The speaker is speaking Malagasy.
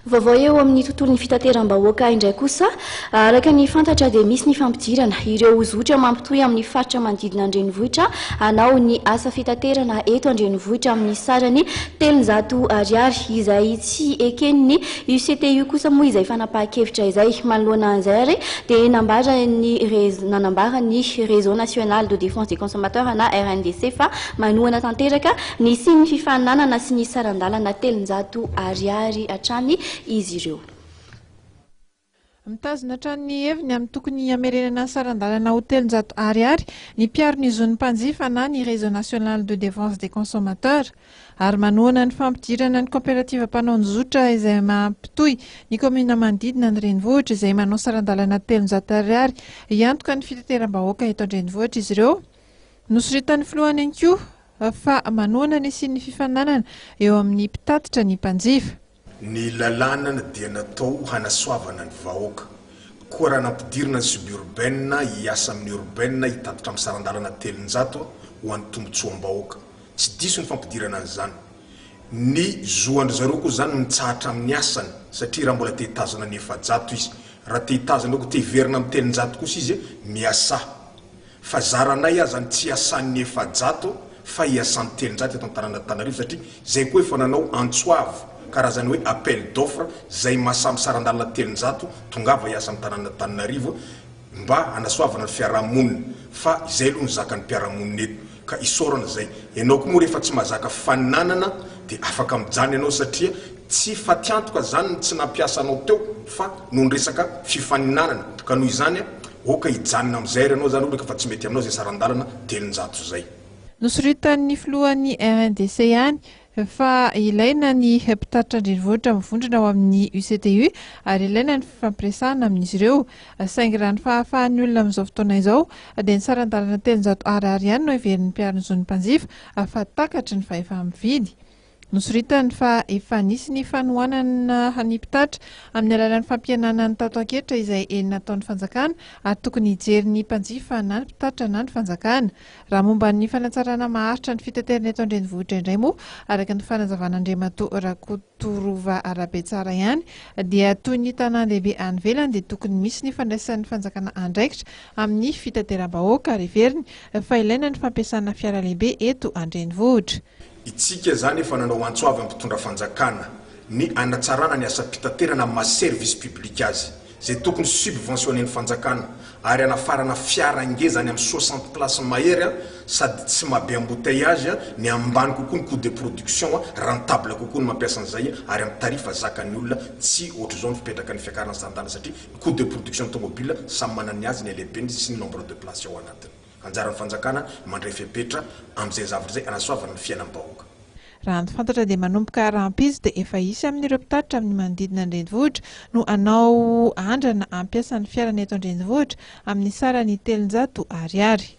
Vaovao eo amin'ny tontolon'ny fitateram-bahoaka indray kosa, araka ny fantatra dia misy ny fampidirana ireo zotra mampitohy amin'ny faritra manodidina an-drenivohitra hanao ny asa fitaterana eto an-drenivohitra amin'ny sarany 300 ariary izay tsy eken'ny UCTU kosa moa izay fanapahan-kevitra izay. Manoloana an'izay ary dia nambaran'ny nanambara ny Réseau National de Défense des Consommateurs na RNDC fa manohana tanteraka Ny hisian'ny fifaninanana sy ny saran-dalana 300 ariary hatrany izy ireo. Mitazona hatrany ny heviny amin'ny tokony hamerenana ny saran-dalana ho 300 ariary ny mpiaro ny zon'ny mpanjifa na ny Réseau National de Défense des Consommateurs ary manohana ny fampidirana ny kaoperativa mpanao ny zotra izay mampitohy ny kaominina manodidina ny renivohitra izay manao saran-dalana 300 ariary hiantoka ny fitateram-bahoaka eto an-drenivohitra izy ireo. Nosoritan'ny filohany ihany koa fa manohana ny hisian'ny fifaninanana eo amin'ny mpitatitra ny mpanjifa. Ny lalàna dia natao hanasoavana ny vahoaka. Koa raha nampidirina ny suburbaine hiasa amin'ny urbaine hitatitra amin'ny saran-dalana 300 ho an'ny tombotsoam-bahoaka. Tsy diso ny fampidirana an'izany. Ny zo an-dry zareo koa izany mitsahatra amin'ny asany satria raha mbola te hitazona ny 400 izy. Raha te hitazona koa te hiverina amin'ny 300 kosa izy, miasà. Fa zaranay aza ny tsy hiasan'ny 400 fa hiasan'ny 300 eto an-tanàn'Antananarivo satria zay koa efa nanao antso avo karazany hoe appel d'offre zay maha samy saran-dalana 300 tongava hiasa amin'ny tanàn'Antananarivo mba hanasoavana ny fiaraha-monina fa izay aloha no zakan'ny mpiara-monina eto ka isaorana izay. Ianao koa moa rehefa tsy mahazaka fifaninanana dia afaka mijanona ianao satria tsy fatiantoka zany ny tsy nampiasa anao teo fa noho ny resaka fifaninanana ka noho izany Oka hijanona amin'izay ary ianao izany ohatra ka fa tsy mety aminao izay saran-dalana 300 izay. Nosoritan'ny filohan'ny RNDC ihany fa ilaina ny mpitatitra an-drenivohitra mivondrona ao amin'ny UCTU ary ilaina ny fifampiresahana amin'izy ireo. Saingy raha ny fahafahan'ny olona amin'izao fotoana izao dia ny saran-dalana 300 Ar ihany no heverin'ny mpiaro ny zon'ny mpanjifa fa takatry ny fahefa-mividy. Nosoritany fa efa nisy ny fanohanana ny mpitatitra amin'ny alalan'ny fampihenana ny tato an-ketra izay eny nataon'ny fanjakana ary tokony hijery ny mpanjifa na ny mpitatitra na ny fanjakana. Raha momba ny fanatsarana maharitra ny fitaterana eto an-drenivohitra indray moa, araka ny fanazavan'Andriamatoa Rakotorova Rabetsara ihany dia toy ny tanàn-dehibe any ivelany dia tokony misy ny fandraisan'ny fanjakana andraikitra amin'ny fitateram-bahoaka ary heveriny fa ilaina ny fampiasana fiara lehibe eto an-drenivohitra. Itsika zany efa nanao antso avo amin'ny mpitondra fanjakana ny hanatsarana ny asam-pitaterana amin'ny maha service public azy, izay tokony subventionner-n'ny fanjakana ary hanafarana fiara ngeza any amin'ny 60 places mahery sady tsy maha be embouteillage, ny ambany kokoa ny cout de production, rentable kokoa ny mampiasa an'izay ary amin'ny tarif zakan'ny olona, tsy ohatr'izao ny fipetrakan'ny fiakaran'ny sandana satria ny cout de production tomobile samy manana ny azy ny halehibeny sy ny nombre de places ao anatiny. Anjaran'ny fanjakana ny mandray fepetra amin'izay zavatra izay hanasoavana ny fiainam-bahoaka. Raha ny fantatra dia manomboka rahampitso dia efa hisy amin'ireo mpitatitra amin'ny manodidina ny renivohitra no hanao andrana hampiasa ny fiarany eto an-drenivohitra amin'ny sarany 300 ariary.